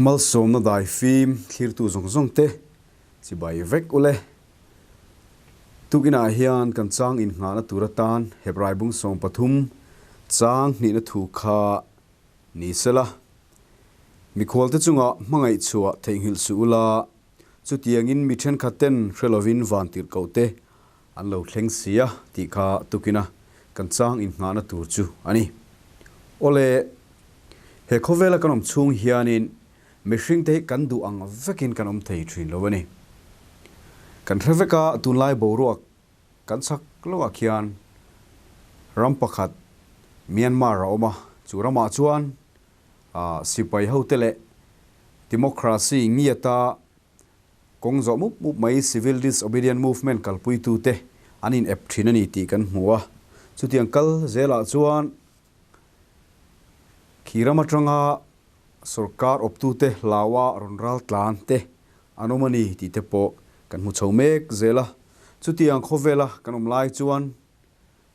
Malsawmna daifim thlirtu zawng zawng te chibai vek ule. Tukinah hian kan chang innghahna tur atan Hebrai bung 13 chang hnihna thu kha ni sela. Mikhualte chunga hmangaih chhuah theihnghilh suh ula, chutiangin mi thenkhat ten hre lovin van tirhkoh te an lo thleng si a tih kha tukina kan chang innghahna tur chu a ni. Awle, he khawvela kan awm chhung hianin mihringte hi kan duh ang vekin kan awm thei thin lo a ni. Kan hre vek a, tunlai boruak kan chak loah khian ram pakhat Myanmar a awm a, chu ramah chuan sipai hote leh democracy ngiata Kawng zawh mup mup mai Civil Disobedient Movement kalpuitute an in ep thin a ni tih kan hmu a. Chutiang kal zelah chuan khi ram atanga sorkar awptute hlaua rawn ral tlan te an awm a ni tih te pawh kan hmu chho mek zel a. Chutiang khawvela kan awm lai chuan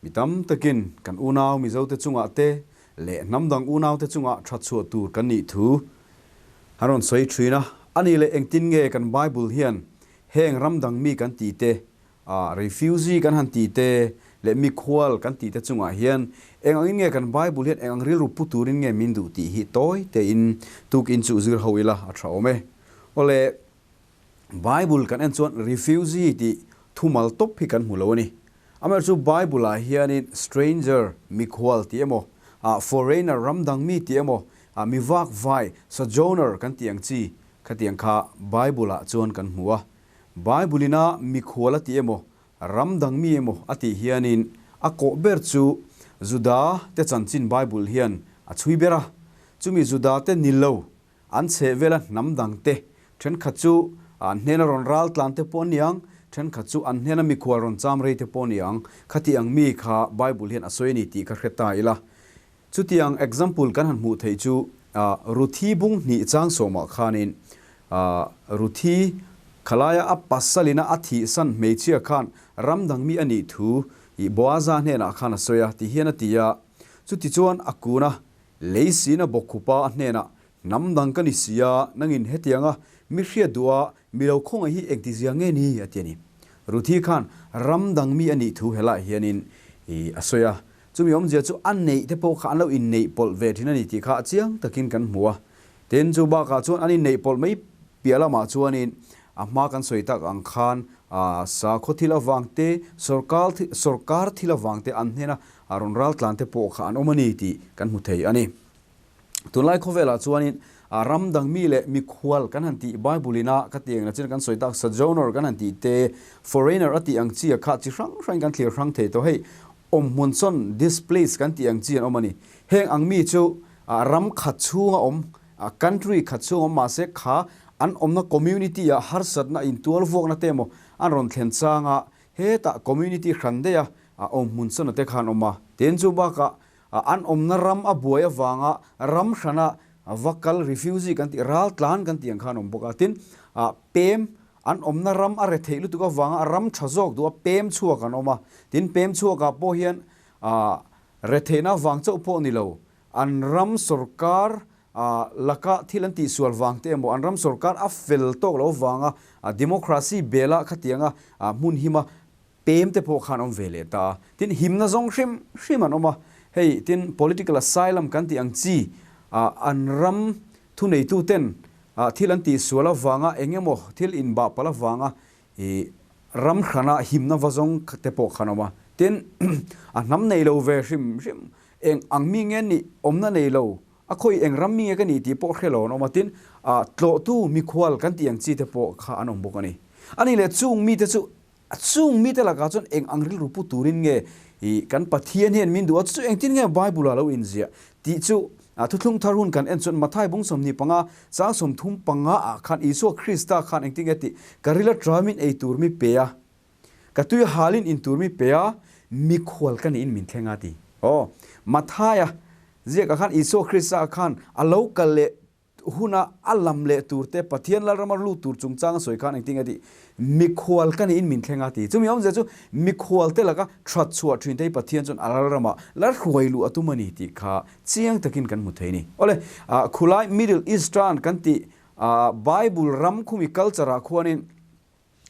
mi tam takin kan unau Mizote chungah te leh hnam dang unaute chungah that chhuah tur kan nih thu an rawn sawi thin a. A nih leh engtin nge kan Bible hian heng ram dang mi kan tih te, refugee kan han tih te leh mikhual kan tih te chungah hian eng angin nge kan Bible hian eng ang rilru pu turin nge min duh tih hi tawi tein tukin chu zir ho ila a tha awm e. Awle. Bible kan en chuan refugee tih thumal tawp hi kan hmu lo a ni. Amaherawhchu Bible-ah hianin stranger, mikhual tih emaw, foreigner, ramdang mi tih emaw, mi vakvai, sojourner kan tih ang chi khatiang kha Bible-ah chuan kan hmu a. Bible-ina mikhual a tih emaw, ramdang mi emaw a tih hianin a kawh ber chu Juda te chanchin Bible hian a chhui ber a. Chumi Juda te ni lo An chheh vela hnam dang te, thenkhat chu an hnena rawn ral tlan te pawh a ni ang, thenkhat chu an hnena mikhual rawn cham rei te pawh a ni ang, khati ang mi kha Bible hian a sawi a ni tih kha hre ta ila. Chutiang example kan han hmuh theih chu Ruthi bung hnih chang sawmah khanin Ruthi khalaia a pasalina a thihsan hmeichhia khan ram dang mi a nih thu i Boaza hnenah khan a sawi a, ti hian a ti a, chutichuan a kun a, Lei sina bawkkhupa a hnenah, Hnam dang ka ni si a, nangin hetianga mi hriat duh a, mi lo khawngaih hi engtizia nge ni? a ti a ni. Ruthi khan ram dang mi a nih thu helaiah hianin i a sawi a. Chumi awmzia chu a neih te pawh kha an lo inneih pawlh ve thin a ni tih kha a chiang takin kan hmu a. Tin, chu bakah chuan an inneih pawlh mai piah lamah chuanin a hma kan sawi tak ang khan sakhaw thil avang te, sorkar sorkar thil avang te an hnena A rawn ral tlan te pawh kha an awm a ni tih kan hmu thei a ni. Tunlai khawvelah chuanin a ram dang mi leh mikhual kan han tih Bible ina ka tih engah chin kan sawi tak sojourner kan han tih te, foreigner a tih ang chi a kha chi hrang hrangin kan thlir hrang thei tawh. Hei awmhmun sawn displace kan tih ang chi an awm a ni. Heng ang mi chu ram khat chhunga awm, country khat chhunga awm mahse kha an awmna community ah harsatna intual vuakna te emaw an rawn thlen changa Hetah community hran daih a, a awm hmun sawn te khan awm a. Tin chu bakah an awmna ram a buai avanga ram hrana va kal refugee kan tih ral tlan kan tih ang khan awm bawk a. Tin pem an awmna ram a retheih lutuk avanga ram tha zawk duh a pem chhuak an awm a. Tin pem chhuakah pawh hian retheihna avang chauh pawh ni lo an ram sorkar laka thil an tihsual vang te emaw an ram sorkar a fel tawk lo avanga democracy bela khatianga hmun hima pem te pawh khan awm ve leh ta a. Tin, himna zawng hrim hrim an awm a. Hei, tin, political asylum kan tih ang chi an ram thuneitu ten thil an tihsual avanga eng emaw thil inbah palh avanga ram hrana himna va zawng te pawh khan awm a. Tin, a hnam nei lo ve hrim hrim eng ang mi nge nih awmna nei lo A khawi eng ram mi nge ka nih tih pawh hre lo an awm a, tin, tlawhtu mikhual kan tih ang chi te pawh kha an awm bawk a ni. A nih leh chung mite chu, chung mite lakah chuan eng ang rilru pu turin nge i kan Pathian hian min duh a, chu chu engtin nge Bible-ah lo inziah tih chu thuthlung thar hun kan en chuan Mathai bung 25, chang 35 ah khan Isua Krista khan engtin nge tih, Ka ril aṭamin ei tur mi pe a, Ka tui halin in tur mi pe a, mikhual ka niin min thleng a ti. Aw, Mathaia ziakah khan Isua Krista khan a lo kal leh huna a lam leh tur te, Pathian Lalrama lut tur chungchang a sawi khan engtin nge tih, mikhual ka niin min thleng a ti. Chumi awmzia chu mikhual te laka that chhuah thin te hi Pathian chuan a Lalramah la hruai luh a tum a ni tih kha chiang takin kan hmu thei a ni. Awle, khulai Middle Eastern kan tih. Bible ram khumi culture ah khuanin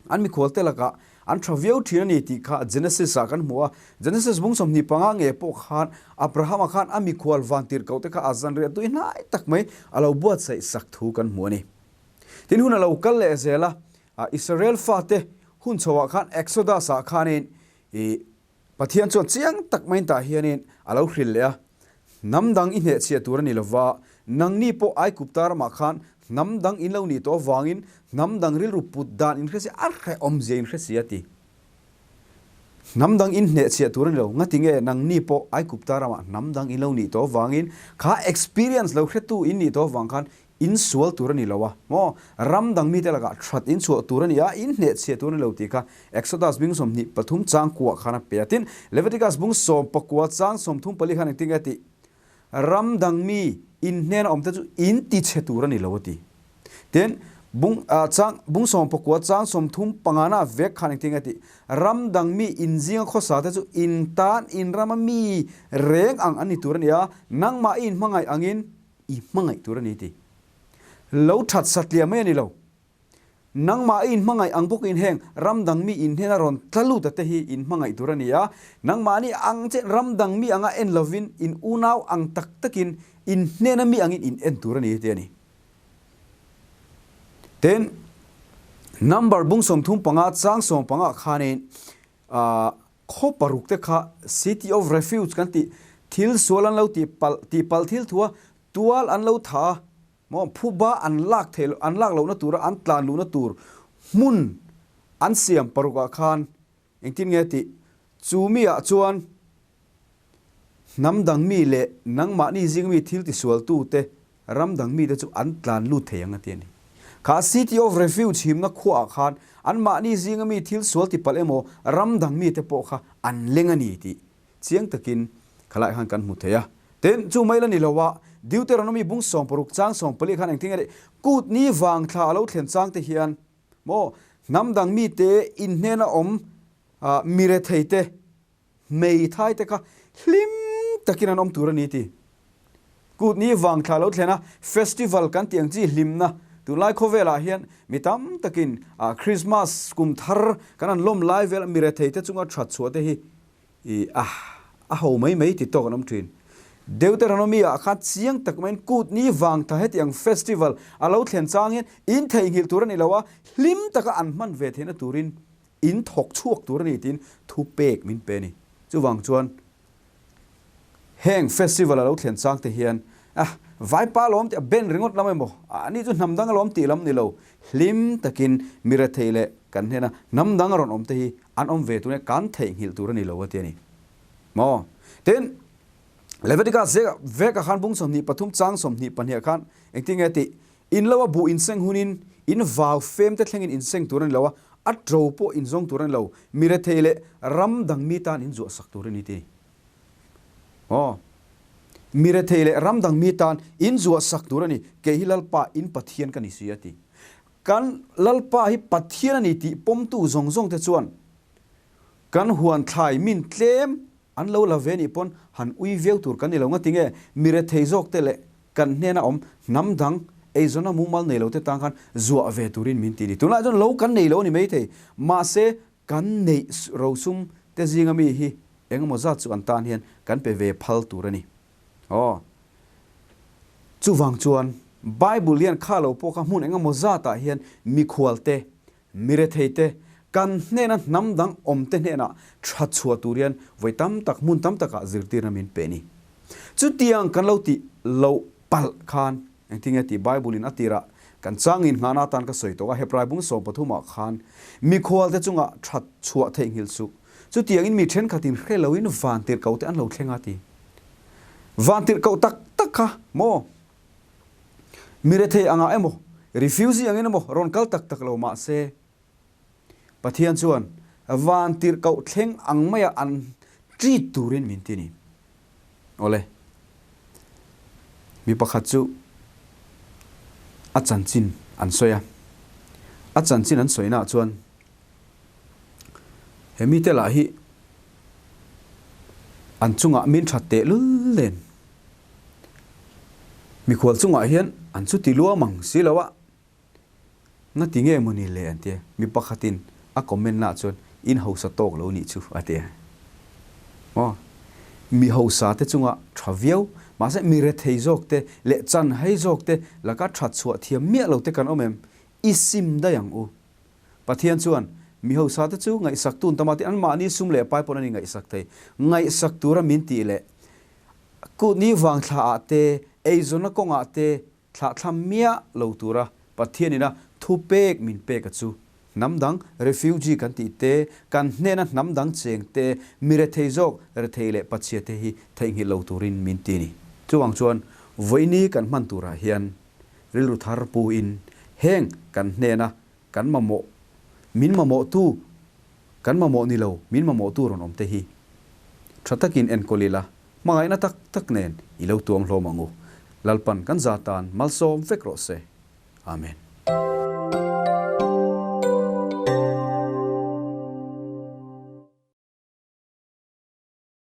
an mikhual te lakah an tha viau thin a ni tih kha Genesis ah kan hmu a. Genesis bung 25 nge pawh khan Abrahama khan a mikhual van tirhkoh te kha a zanriah tui hnai tak mai a lo buatsaih sak thu kan hmu a ni. Tin hun a lo kal leh zel a, Israel fate hun chhoah khan Exodus ah khanin i Pathian chuan chiang tak maiin tah hianin a lo hrilh leh a, Hnam dang i hnehchhiah tur a ni lova, nangni pawh Aigupta ramah khan hnam dang in lo nih tawh avangin hnam dang rilru put dan in hre si a hrehawm zia in hre si a ti. Hnam dang in hnehchhiah tur a ni lo, ngatinge nangni pawh Aigupta ramah hnam dang in lo nih tawh avangin kha experience lo hretu in nih tawh avang khan In sual tur a ni lo a maw? Ram dang mite lakah that in chhuah tur a ni a, in hnehchhiah tur a ni lo tih kha Exodus bing 23 chang kuah khan a pe a. Tin, Leviticus bung 19 chang 34 khan engtin nge a tih? Ram dang mi in hnena awmte chu in tichhe tur a ni lo a ti. Tin, bung chang bung 19 chang 35 na vek khan engtin nge a tih? Ram dang mi in zinga khawsa te chu in tan in rama mi reng ang an ni tur a ni a, nangmah i inhmangaih angin I hmangaih tur a ni ti. Lo that satliah mai a ni lo. Nangmah i inhmangaih ang bawkin heng ram dang mi inhnena rawn tla lut a te hi inhmangaih tur a ni a. Nangmahni ang che ram dang mi anga en lovin in unau ang tak takin inhnena mi angin in en tur a ni ti a ni. Tin, number bung 35 chang 15 khanin Khaw paruk te kha City of Refuge kan tih thil sual an lo tih palh tih palh thil thu a, tual an lo tha a, maw phuba an lak theih an lak lohna tura an tlan luhna tur hmun an siam parukah khan engtin nge tih chu mi ah chuan hnam dang mi leh nangmahni zing mi thil tisualtu te Ram dang mite chu an tlan lut thei ang a ti a ni. Kha City of Refuge himna khuaah khan anmahni zinga mi thil sual ti palh emaw ram dang mite pawh kha an leng a ni tih chiang takin khalai khan kan hmu thei a. Tin, chu mai la ni lo a, Deuteronomy bung 60 chang 14 khan engtin nge ni, Kut ni vang thla a lo thlen chang te hian maw hnam dang mite inhnena awm mirethei te, Hmeithai te kha hlim takin an awm tur a ni ti. Kut ni vang thla lo thlen a, festival kan tih ang chi hlimna tunlai khawvelah hian mi tam takin Christmas kum thar kan an lawm lai vel mi rethei te chunga that chhuah te hi i a a ho mai mai ti tawk an awm thin. Deuteronomy ah khan chiang tak maiin kut ni vang thla heti ang festival a lo thlen chang hian in theihnghilh tur a ni lo a, hlim taka an hman ve theihna turin In thawk chhuak tur a ni tiin thu pek min pe a ni. Chuvang chuan heng festival a lo thlen chang te hian ah vaipa lawm tih a ben ringawt lam emaw ah ni chu hnam dang alawm tih lam ni lo, hlim takin mi rethei leh kan hnena hnam dang a rawn awm te hi an awm ve tur nge kan theihnghilh tur a ni lo a ti a ni. Maw? Tin, Leviticus vekah khan bung 23 chang 22 khan engtin nge tih In lo a buh inseng hunin in vau fem te thlengin inseng tur a ni lo a, a to pawh inzawng tur a ni lo, mi rethei leh ram dang mi tan in zuah sak tur a ni ti. Aw. Mi rethei leh ram dang mi tan in zuah sak tur a ni, kei hi Lalpa in Pathian ka ni si a ti. Kan Lalpa hi Pathian a ni tih pawmtu zawng zawng te chuan kan huan thlai min tlem an lo la ve nih pawn han ui viau tur kan ni lo nga tinge mi rethei zawk te leh Kan hnena awm hnam dang eizawnna mumal nei lo te tan khan zuah ve turin min ti a ni. Tunlaiah chuan lo kan nei lo a ni maithei. Mahse, kan neih rosum te zinga mi hi engemaw zat chu an tan hian kan pe ve phal tur a ni. Aw. Chuvang chuan Bible hian kha lo pawh kha hmun engemaw zatah hian mikhual te, mirethei te, kan hnena hnam dang awm te hnenah tha chhuah tur hian vawi tam tak hmun tam takah zirtirna min pe a ni. Chutiang kan lo tih loh palh khan engtin nge tih Bible in a tirah kan changin nghahna atan ka sawi tawh a, Hebrai bung 13 ah khan mikhual te chungah that chhuah theihnghilh suh. Chutiangin mi thenkhatin hre loin van tirhkoh te an lo thleng a ti. Van tirhkoh tak tak kha maw? Mi rethei angah emaw, refugee angin emaw rawn kal tak tak lo mah se, Pathian chuan van tirhkoh thleng ang maia an treat turin min ti a ni. Awle, mi pakhat chu a chanchin an sawi a, a chanchin an sawinaah chuan he mite lah hi an chungah min that tehlul nen mikhual chungah hian an chuti luam ang si lo a. Ngati nge mawni le an tia, mi pakhatin a comment na ah chuan in hausa tawk lo nih chu a tia. Maw? Mi hausa te chunga tha viau, mahse mi rethei zawk te leh chan hei zawk te laka that chhuah thiam miah lo te kan awm em? I sim daih ang u. Pathian chuan mi hausa te chu ngaihsak tun tama te anmahni sum leh pai pawn an ingaihsak thei. Ngaihsak tura min tih leh kutni vang thla ah te, eizawnna kawngah te Thlahthlam miah lo tura Pathianin a thupek min pek a chu hnam dang refugee kan tih te, kan hnena hnam dang cheng te, mi rethei zawk rethei leh pachhia te hi theihnghilh lo turin min ti ni. Chuvang chuan vawiini kan hman turah hian rilru thar pu in heng kan hnena kan mamawh min mamawhtu kan mamawh ni lo min mamawhtu rawn awm te hi tha takin enkawl ila Hmangaihna tak tak nen i lo tuam hlawm ang u. Lalpan kan za tan malsawm vek rawh se. Amen.